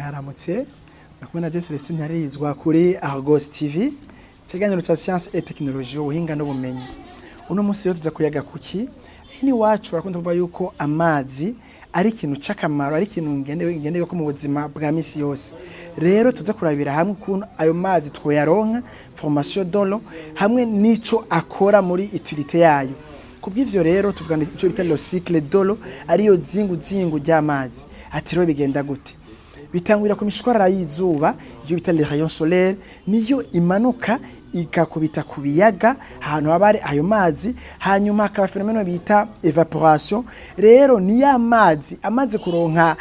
Mwaramutse, kumwe na Celestin Ntarizwa kuri Argos TV, ikiganiro ca science et technologie, ubuhinga n'ubumenyi. Uno munsi rero tuza kuyaga kuki? Hino iwacu barakunda kuvuga yuko amazi ari ikintu c'akamaro, ari ikintu ngenderwako mu buzima bwa misi yose. Rero tuza kurabira hamwe ukuntu ayo mazi twoyaronka, formation de l'eau, hamwe n'ico akora muri utilité yayo. Kubw'ivyo rero tuvuga ico bita le cycle de l'eau, ariyo zingu zingu ry'amazi. Ati rero bigenda gute? Bitangurira ku mishwarara y'izuba, iyo bita les rayons solaires, niyo imanuka igakubita ku biyaga ahantu haba hari ayo mazi, hanyuma hakaba phénomène bita évaporation. Rero ni ya mazi amaze kuronka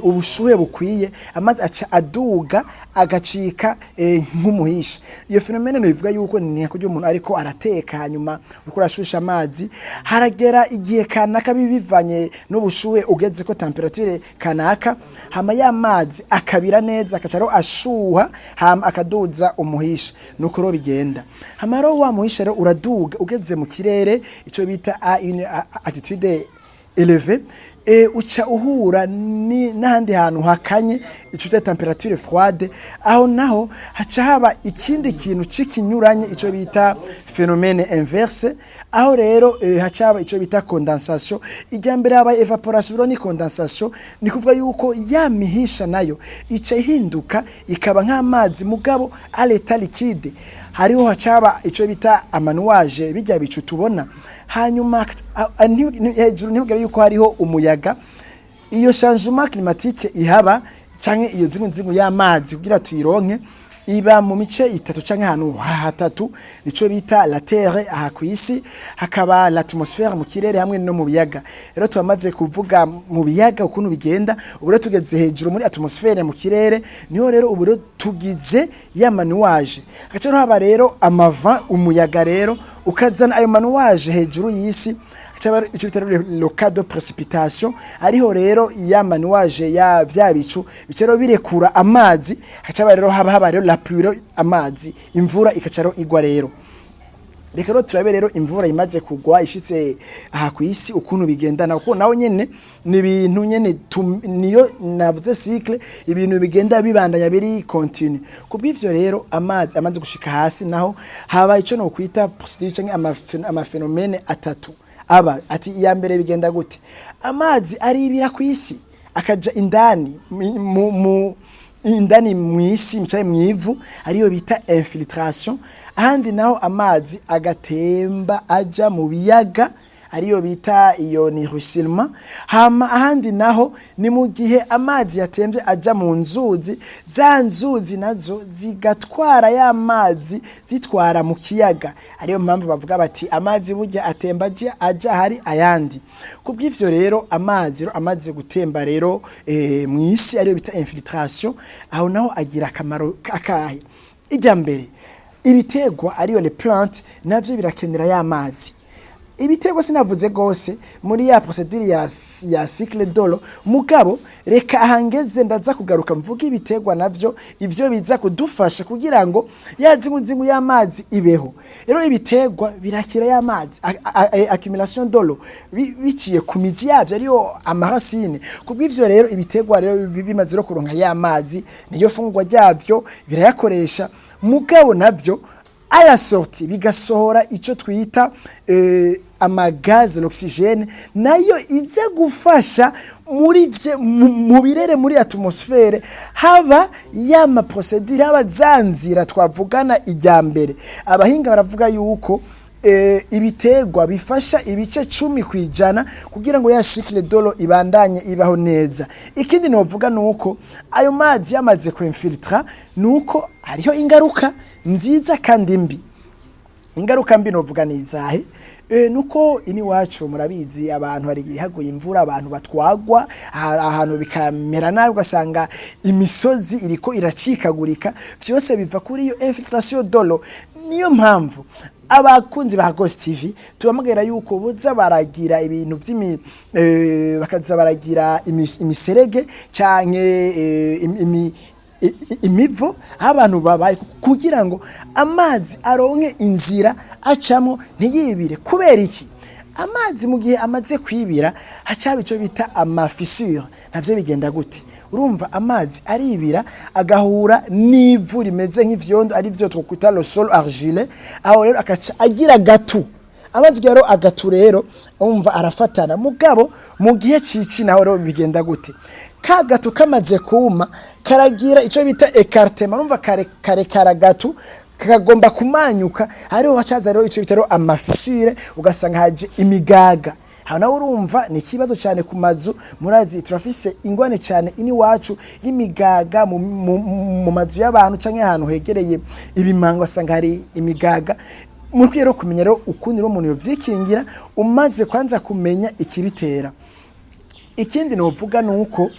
ubushuhe bukwiye, amazi aca aduga agacika nk'umuhisha. Iyo phénomène no bivuga yuko ni kurya umuntu ariko arateka, hanyuma uriko urashusha amazi, haragera igihe kanaka bivanye n'ubushuhe ugeze ko température kanaka, hama ya mazi akabira neza, akaca rero ashuha, hama akaduza umuhisha. Nuko rero bigenda. Hama rero wa muhisha rero uraduga ugeze mu kirere, ico bita à une altitude élevée, uca uhura n'ahandi hantu hakanye, ico bita température froide. Aho naho haca haba ikindi kintu c'ikinyuranye, ico bita phénomène inverse. Aho rero haca haba ico bita condensation. Irya mbere habaye évaporation, rero ni condensation. Ni kuvuga yuko ya mihisha nayo ica ihinduka ikaba nk'amazi, mugabo à l'état liquide. Hariho haca haba ico bita ama nuages, bijya bicu tubona. Hanyuma hejuru ntibwira yuko hariho umuyaga. Iyo changement climatique ihaba canke iyo zingu zingu y'amazi kugira tuyironke, iba mu mice itatu canke ahantu hatatu: nico bita la terre, aha kw'isi, hakaba l'atmosphère mu kirere, hamwe no mu biyaga. Rero turamaze kuvuga mu biyaga ukuntu bigenda. Ubu rero tugeze hejuru muri atmosphère, mu kirere, niho rero ubu rero tugize ya ma nuages. Hagaca rero haba rero ama vents, umuyaga rero ukazana ayo ma nuages hejuru y'isi. Hagaca ico bita le cas de précipitation, ariho rero ya ma nuages ya vya bicu bica rero birekura amazi. Hagaca rero haba rero la pluie, amazi, imvura ikaca rero igwa. Rero reka rero turabe rero imvura imaze kugwa ishitse aha kw'isi ukuntu bigendana, kuko naho nyene ni ibintu nyene niyo navuze cycle, ibintu bigenda bibandanya biri continu. Kubw'ivyo rero amazi amaze gushika hasi, naho haba ico no kwita procédure canke ama phénomènes atatu aba. Ati iya mbere bigenda gute? Amazi aribira kw'isi akaja indani mu indani mw'isi canke mw'ivu, ariyo bita infiltration. Ahandi naho amazi agatemba aja mu biyaga, ariyo bita iyo ni ruissellement. Hama ahandi naho ni mu gihe amazi yatemvye aja mu nzuzi, za nzuzi nazo zigatwara ya mazi zitwara mu kiyaga, ariyo mpamvu bavuga bati amazi burya atemba aja hari ayandi. Kubw'ivyo rero amazi rero amaze gutemba rero mw'isi, ariyo bita infiltration, aho naho agira akamaro akahe? Ijya mbere, ibitegwa, ariyo les plantes, navyo birakenera ya mazi. Ibitego sinavuze gose muri ya procédure ya cycle de l'eau, mugabo reka ahangeze ndaza kugaruka mvuga ibitegwa navyo ivyo biza kudufasha kugira ngo ya zingu y'amazi ibeho. Rero ibitegwa birakira y'amazi, accumulation de l'eau, biciye ku mizi yavyo, ariyo ama racines. Kubw'ivyo rero ibitegwa rero bimaze rero kuronka y'amazi, niyo fungwa ryavyo, birayakoresha, mugabo navyo à la sortie bigasohora ico twita ama gaz, l'oxygène, nayo iza gufasha muri mu birere, muri atmosphère. Haba ya ma procédure, haba za nzira twavugana ijya mbere. Abahinga baravuga yuko ibitegwa bifasha ibice 10% kugira ngo ya cycle de l'eau ibandanye ibaho neza. Ikindi novuga nuko ayo mazi yamaze kwinfiltra, nuko hariho ingaruka nziza kandi mbi. Ingaruka mbi novuga ni izahe? Nuko ini wacu murabizi, abantu hari haguye imvura, abantu batwagwa ahantu bikamera nabi, ugasanga imisozi iriko iracikagurika. Vyose biva kuri iyo infiltration de l'eau. Niyo mpamvu abakunzi ba Ghost TV tubamubwira yuko boza baragira ibintu vy'imi bakaza baragira imiserege canke imivo aho abantu babaye, kugira ngo amazi aronke inzira acamwo, ntiyibire. Kubera iki? Amazi mu gihe amaze kwibira, hacaba ico bita ama fissures. Navyo bigenda gute? Urumva, amazi aribira agahura n'ivu rimeze nk'ivyondo, ari vyo twokwita le sol argileux. Aho rero akaca agira gatu amazi rero, agatu rero umva arafatana. Mugabo mu gihe cici naho rero bigenda gute? Ka gatu kamaze kuma karagira ico bita écartement. Urumva, kare kare karagatu kagomba kumanyuka. Hariho hacaza rero ico bita rero ama fissures, ugasanga haje imigaga. Aho nawe urumva ni ikibazo cyane ku mazu. Murazi turafise ingwane cyane ini wacu y'imigaga mu mazu y'abantu canke ahantu hegereye ibimango, asanga hari imigaga. Muri rero kumenya rero ukundi rero umuntu yovyikingira, umaze kwanza kumenya ikibitera. Ikindi novuga nuko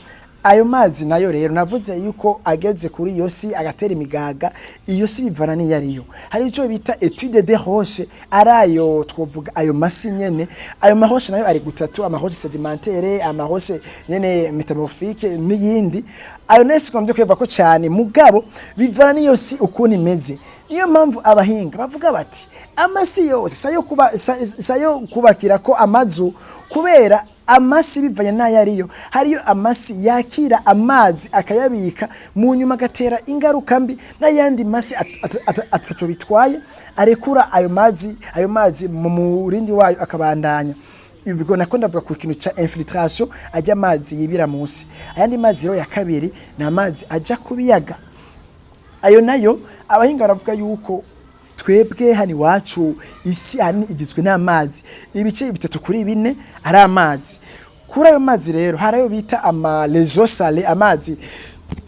ayo mazi nayo rero navuze yuko ageze kuri iyo si agatera imigaga. Iyo si bivana n'iyo ariyo. Hari icyo bita étude de roche, ari ayo twovuga ayo masi nyene. Ayo ma roches nayo ari gutatu: ama roches sédimentaires, ama roches nyene métamorphique n'iyindi. Ayo nayo sigombye kwiva ko cyane, mugabo bivana n'iyo si ukuntu imeze. Niyo mpamvu abahinga bavuga bati amasi yose sayo kuba sayo kubakira ko amazu, kubera amasi bivanye n'ayo ariyo, hariyo amasi yakira amazi akayabika, mu nyuma agatera ingaruka mbi, n'ayandi masi ataco bitwaye, arekura ayo mazi mu murindi wayo akabandanya. Ubwo nako ndavuga ku kintu ca infiltration, ajya amazi yibira munsi. Ayandi mazi rero ya kabiri ni amazi aja ku biyaga. Ayo nayo abahinga baravuga yuko twebwe hano iwacu isi ahanini igizwe n'amazi, ibice bitatu kuri bine ari amazi. Kuri ayo mazi rero hari ayo bita ama les eaux salées, amazi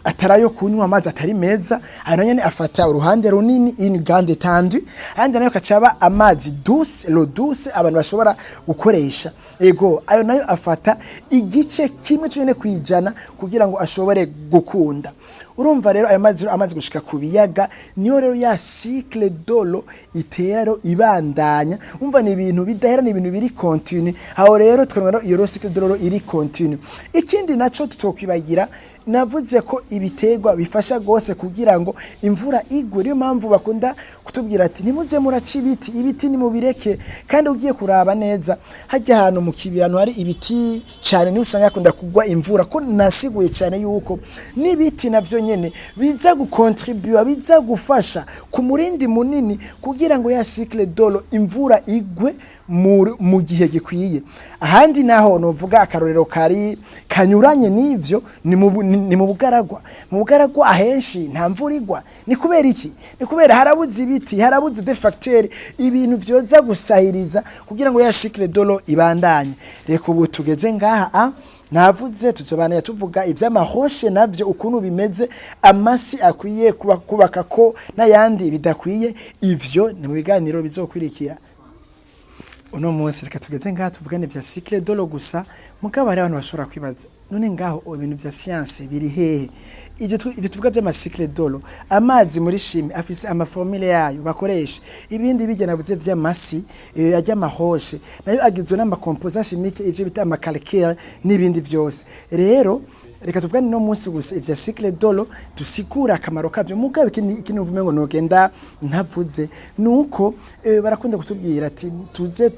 atari ayo kunywa, amazi atari meza. Ayo nyene afata uruhande runini, une grande étendue. Ayandi nayo akacaba amazi douce, l'eau douce abantu bashobora gukoresha. Ego, ayo nayo afata igice kimwe cyonyine kwijana kugira ngo ashobore gukunda. Urumva rero ayo mazi amaze gushika ku biyaga, niyo rero ya cycle de l'eau itera rero ibandanya. Umva, ni ibintu bidahera, ni ibintu biri continu. Aho rero twabona iyo rero cycle de l'eau iri continu. Ikindi naco tutokwibagira, navuze ko ibiterwa bifasha gose kugira ngo imvura igwe. Niyo mpamvu bakunda kutubwira ati ntimuze muraca ibiti, ibiti ni mubireke. Kandi ugiye kuraba neza, hajya ahantu mu kibirano hari ibiti cyane niho usanga hakunda kugwa imvura. Ko nasiguye cyane yuko n'ibiti navyo nyene biza gukontribuwa, biza gufasha ku murindi munini kugira ngo ya cycle de l'eau, imvura igwe mu gihe gikwiye. Ahandi naho novuga akarorero kari kanyuranye n'ivyo ni mu bugaragwa. Mu bugaragwa ahenshi nta mvura igwa. Ni kubera iki? Ni kubera harabuze ibiti, harabuze des facteurs, ibintu vyoza gusahiriza kugira ngo ya cycle de l'eau ibandanye. Reka ubu tugeze ngaha. A navuze tuzobananya tuvuga ivy'ama roches navyo ukuntu bimeze, amasi akwiye kuba kubaka ko n'ayandi bidakwiye. Ivyo ni mu biganiro bizokwirikira. Uno munsi reka tugeze ngaha, tuvugane vya cycle de l'eau gusa. Mugabo hari abantu bashobora kwibaza: none ngaho ibintu vya science biri hehe? Ivyo tuvuga vy'ama cycle de l'eau, amazi muri chimie afise ama formules yayo bakoresha. Ibindi bijya navuze vy'amasi, ajya ama roches nayo agizwe n'ama composants chimiques, ivyo bita ama calcaire n'ibindi vyose. Rero reka tuvugane no munsi gusa ivya cycle de l'eau, dusigura akamaro kavyo. Mugabo ikindi uvume ngo nogenda ntavuze nuko barakunda kutubwira ati tuze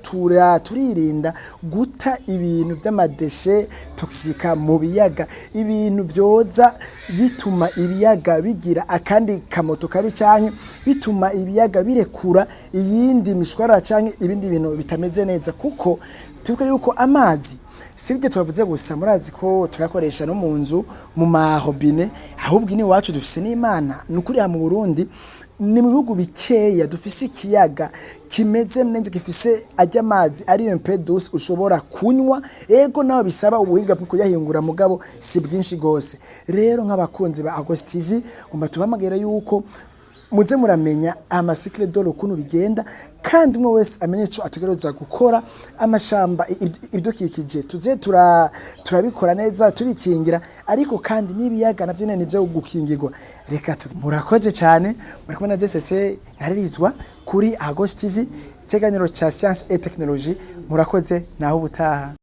turirinda guta ibintu vy'ama déchets toxiques mu biyaga, ibintu vyoza bituma ibiyaga bigira akandi kamoto kabi, canke bituma ibiyaga birekura iyindi mishwarara canke ibindi bintu bitameze neza. Kuko tuvuga yuko amazi si ibyo twavuze gusa, murazi ko tuyakoresha no mu nzu, mu ma robinets. Ahubwo ini iwacu dufise n'Imana, ni ukuri mu Burundi ni mu bihugu bikeya dufise ikiyaga kimeze neza, gifise ajya amazi ari un peu douce ushobora kunywa. Ego, naho bisaba ubuhinga bwo kuyahingura, mugabo si bwinshi gose. Rero nk'abakunzi ba Agos TV, ngomba tubahamagara yuko muze muramenya ama cycle de l'eau ukuntu bigenda, kandi umwe wese amenye ico ategerezwa gukora. Amashamba, ibidukikije, tuze turabikora neza, tubikingira, ariko kandi n'ibiyaga navyo nyene nivyo gukingirwa. Reka murakoze cyane. Muri kumwe na JCC Nkaririzwa kuri Agos TV, ikiganiro ca science et technologie. Murakoze, naho ubutaha.